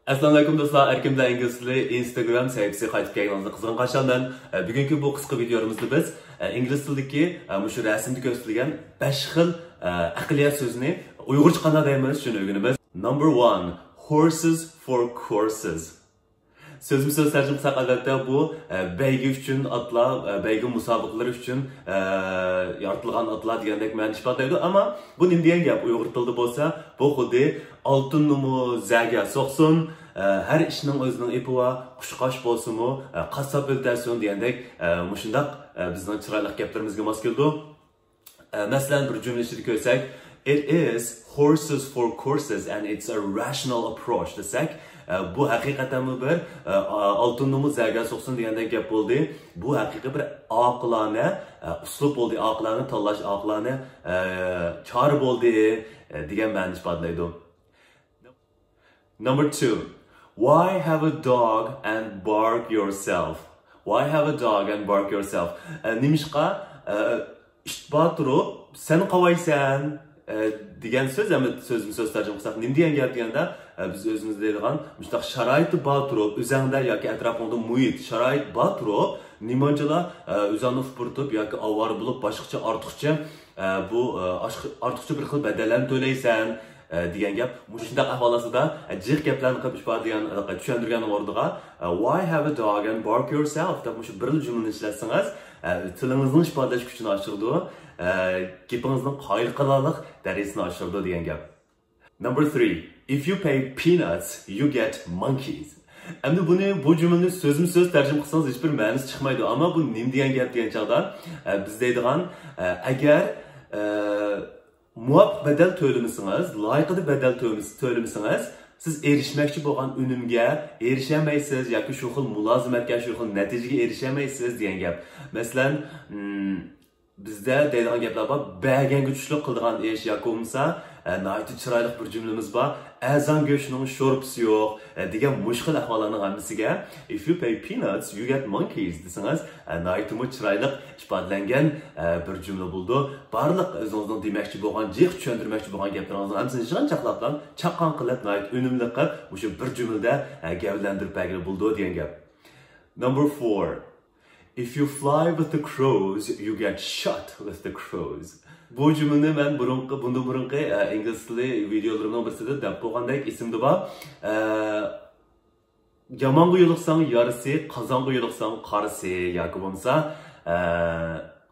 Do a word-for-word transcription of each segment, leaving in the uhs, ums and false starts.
ئەسسالامۇئەلەيكۇم دوستلار، ئەركىن بىلەن ئىنگلىز تىلى ئىنستاگرام سەھىپىسىگە قايتىپ كەلگىنىڭىزنى قىزغىن قارشى ئالىمەن. ئە، بۈگۈنكى بۇ قىسقا ۋىدېئولىرىمىزدا بىز، ئە، ئىنگلىز تىلىدىكى، ئە، مۇشۇ رەسىمدە كۆرسىتىلگەن بەش خىل، ئە، ئەقلىيەت سۆزىنى ئۇيغۇرچە قانداق دەيمىز، شۇنى ئۆگىنىمىز. Number one, horses for courses. سۆزمۇ سۆز تەرجىمە قىلساق، ئەلۋەتتە، بۇ، ئە، بەيگە ئۈچۈن ئاتلار، ئە، بەيگە مۇسابىقىلىرى ئۈچۈن، ئە، يارىتىلغان ئاتلار دېگەندەك مەنىنى ئىپادىلەيدۇ. ئەمما بۇ نېمە دېگەن گەپ؟ ئۇيغۇر تىلىدا بولسا، بۇ خۇددى «ئالتۇن نومۇر زەگە سوقسۇن، ئە، ھەر ئىشنىڭ ئۆزىنىڭ ئېپى بار، قۇشقاچ بولسىمۇ، ئە، قاسساپ ئۆلتەرسۇن» دېگەندەك، ئە، مۇشۇنداق، ئە، بىزنىڭ چىرايلىق گەپلىرىمىزگە ماس كېلىدۇ. ئە، مەسىلەن، بىر جۈملە ئىچىدە كۆرسەك، «It is horses for courses and it's a rational approach» دېسەك، ئە، بۇ ھەقىقەتەنمۇ بىر، ئە، ئالتۇن نومۇر زەگە سوقسۇن دېگەندەك گەپ بولدى. بۇ ھەقىقىي بىر ئاقىلانە، ئە، ئۇسلۇب بولدى، ئاقىلانە تاللاش، ئاقىلانە، ئە، چارە بولدى، ئە، دېگەن مەنىنى ئىپادىلەيدۇ. Number two. Why have a dog and bark yourself? Why have a dog and bark yourself? ئە، نېمىشقا، ئە، ئىت بار تۇرۇپ، سەن قاۋايسەن، ئە، دېگەن سۆز، ئەمما سۆزمۇ سۆز تەرجىمە قىلساق، نېمە دېگەن گەپ دېگەندە، ئە، بىز ئۆزىمىز دەيدىغان مۇشۇنداق شارائىتى بار تۇرۇپ، ئۆزەڭدە ياكى ئەتراپىڭدا مۇھىت، شارائىت بار تۇرۇپ، نېمانچىلا، ئە، ئۆزۈڭنى ئۇپرىتىپ ياكى ئاۋارە بولۇپ، باشقىچە، ئارتۇقچە ئە، بۇ، ئە، ئاش-، ئارتۇقچە بىر خىل بەدەللەرنى تۆلەيسەن، ئە، دېگەن گەپ. مۇشۇنداق ئەھۋال ئاستىدا، ئە، جىق گەپلەرنى قىلىپ ئىپادىلىگەن، ئە، چۈشەندۈرگەننىڭ ئورنىغا، ئە، «Why have a dog and bark yourself؟» دەپ مۇشۇ بىرلا جۈملىنى ئىشلەتسىڭىز، ئە، تىلىڭىزنىڭ ئىپادىلەش كۈچىنى ئاشۇرىدۇ، ئە، گېپىڭىزنىڭ قايىل قىلارلىق دەرىجىسىنى ئاشۇرىدۇ دېگەن گەپ. Number three. If you pay peanuts, you get monkeys. ئەمدى بۇنى، بۇ جۈملىنى سۆزمۇ سۆز تەرجىمە قىلسىڭىز ھېچبىر مەنىسى چىقمايدۇ. ئەمما بۇ نېمە دېگەن گەپ دېگەن چاغدا، ئە، بىز دەيدىغان، ئە، ئەگەر، ئە، مۇۋاپىق بەدەل تۆلىمىسىڭىز، لايىقىدا بەدەل تۆلىمىس-، تۆلىمىسىڭىز، سىز ئېرىشمەكچى بولغان ئۈنۈمگە ئېرىشەلمەيسىز ياكى شۇ خىل مۇلازىمەتكە، شۇ خىل نەتىجىگە ئېرىشەلمەيسىز دېگەن گەپ. مەسىلەن، ئىم، بىزدە دەيدىغان گەپلەر بار، «بەرگەنگە چۈشلۈك قىلىدىغان ئىش» ياكى بولمىسا، ئە، ناھايىتى چىرايلىق بىر جۈملىمىز بار، «ئەرزان گۆشنىڭ شورپىسى يوق»، ئە، دېگەن مۇشۇ خىل ئەھۋاللارنىڭ ھەممىسىگە «If you pay peanuts, you get monkeys» دېسىڭىز، ئە، ناھايىتىمۇ چىرايلىق ئىپادىلەنگەن، ئە، بىر جۈملە بولىدۇ. بارلىق ئۆزىڭىزنىڭ دېمەكچى بولغان، جىق چۈشەندۈرمەكچى بولغان گەپلىرىڭىزنىڭ ھەممىسىنى يىغىنچاقلاپ، چاققان قىلىپ، ناھايىتى ئۈنۈملۈك قىلىپ، مۇشۇ بىر جۈملىدە، ئە، گەۋدىلەندۈرۈپ بەرگىلى بولىدۇ دېگەن گەپ. Number four. If you fly with the crows, you get shot with the crows. بۇ جۈملىنى مەن بۇرۇنقى، بۇندىن بۇرۇنقى، ئە، ئىنگلىز تىلى ۋىدېئولىرىمنىڭ بىرسىدە دەپ بولغاندەك ئېسىمدە بار. ئە، يامانغا يولۇقساڭ يارىسى، قازانغا يولۇقساڭ قارىسى ياكى بولمىسا، ئە،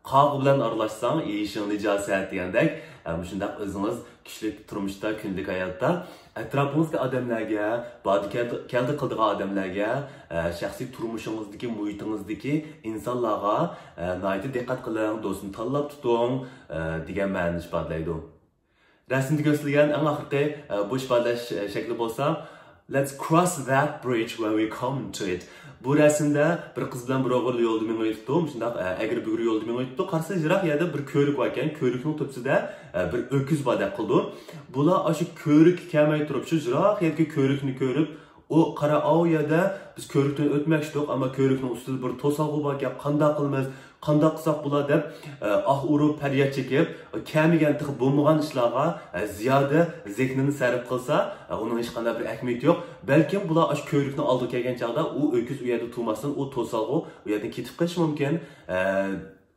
قاغا بىلەن ئارىلاشساڭ يېيىشىڭ نىجاسەت دېگەندەك، ئە، مۇشۇنداق ئۆزىڭىز كىشىلىك تۇرمۇشتا، كۈندىلىك ھاياتتا ئەتراپىڭىزدىكى ئادەملەرگە، باردا كەلدى، كەلدى قىلىدىغان ئادەملەرگە، ئە، شەخسىي تۇرمۇشىڭىزدىكى، مۇھىتىڭىزدىكى ئىنسانلارغا، ئە، ناھايىتى دىققەت قىلىڭ، دوستنى تاللاپ تۇتۇڭ، ئە، دېگەن مەنىنى ئىپادىلەيدۇ. رەسىمدە كۆرسىتىلگەن ئەڭ ئاخىرقى، ئە، بۇ ئىپادىلەش، ئە، شەكلى بولسا، «Let's cross that bridge when we come to it.» بۇ رەسىمدە بىر قىز بىلەن بىر ئوغۇل يولدا مېڭىۋېتىپتۇ. مۇشۇنداق، ئە، ئەگرى بۈگرى يولدا مېڭىۋېتىپتۇ. قارىسا، يىراق يەردە بىر كۆۋرۈك باركەن. كۆۋرۈكنىڭ تۆپىسىدە، ئە، بىر ئۆكۈز باردەك قىلىدۇ. بۇلار ئاشۇ كۆۋرۈككە كەلمەي تۇرۇپ، شۇ يىراق يەردىكى كۆۋرۈكنى كۆرۈپ، ئۇ، «قارا، ئاۋۇ يەردە بىز كۆۋرۈكتىن ئۆتمەكچىدۇق، ئەمما كۆۋرۈكنىڭ ئۈستىدە بىر توسالغۇ باركەن، قانداق قىلىمىز؟» قانداق قىلساق بولا دەپ، ئە، ئاھ ئۇرۇپ، پەرياد چېكىپ، كەلمىگەن، تېخى بولمىغان ئىشلارغا، ئە، زىيادە زېھنىنى سەرپ قىلسا، ئە، ئۇنىڭ ھېچقانداق بىر ئەھمىيىتى يوق. بەلكىم بۇلار ئاشۇ كۆۋرۈكنىڭ ئالدىغا كەلگەن چاغدا ئۇ ئۆكۈز ئۇ يەردە تۇرماستىن، ئۇ توسالغۇ ئۇ يەردىن كېتىپ قېلىشى مۇمكىن. ئە،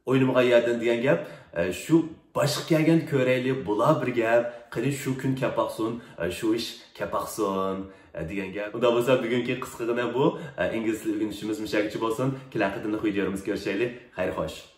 ئويلىمىغان يەردىن دېگەن گەپ، ئە، شۇ باشقا كەلگەندە كۆرەيلى، بولا بىر گەپ، قېنى شۇ كۈن كەپ باقسۇن، ئە، شۇ ئىش كەپ باقسۇن، ئە، دېگەن گەپ. ئۇنداق بولسا بۈگۈنكى قىسقىغىنە بۇ، ئە، ئىنگلىز تىلى ئۆگىنىشىمىز مۇشۇ يەرگىچە بولسۇن. كېلەر قېتىملىق ۋىدېئولىرىمىزدا كۆرۈشەيلى. خەير خوش.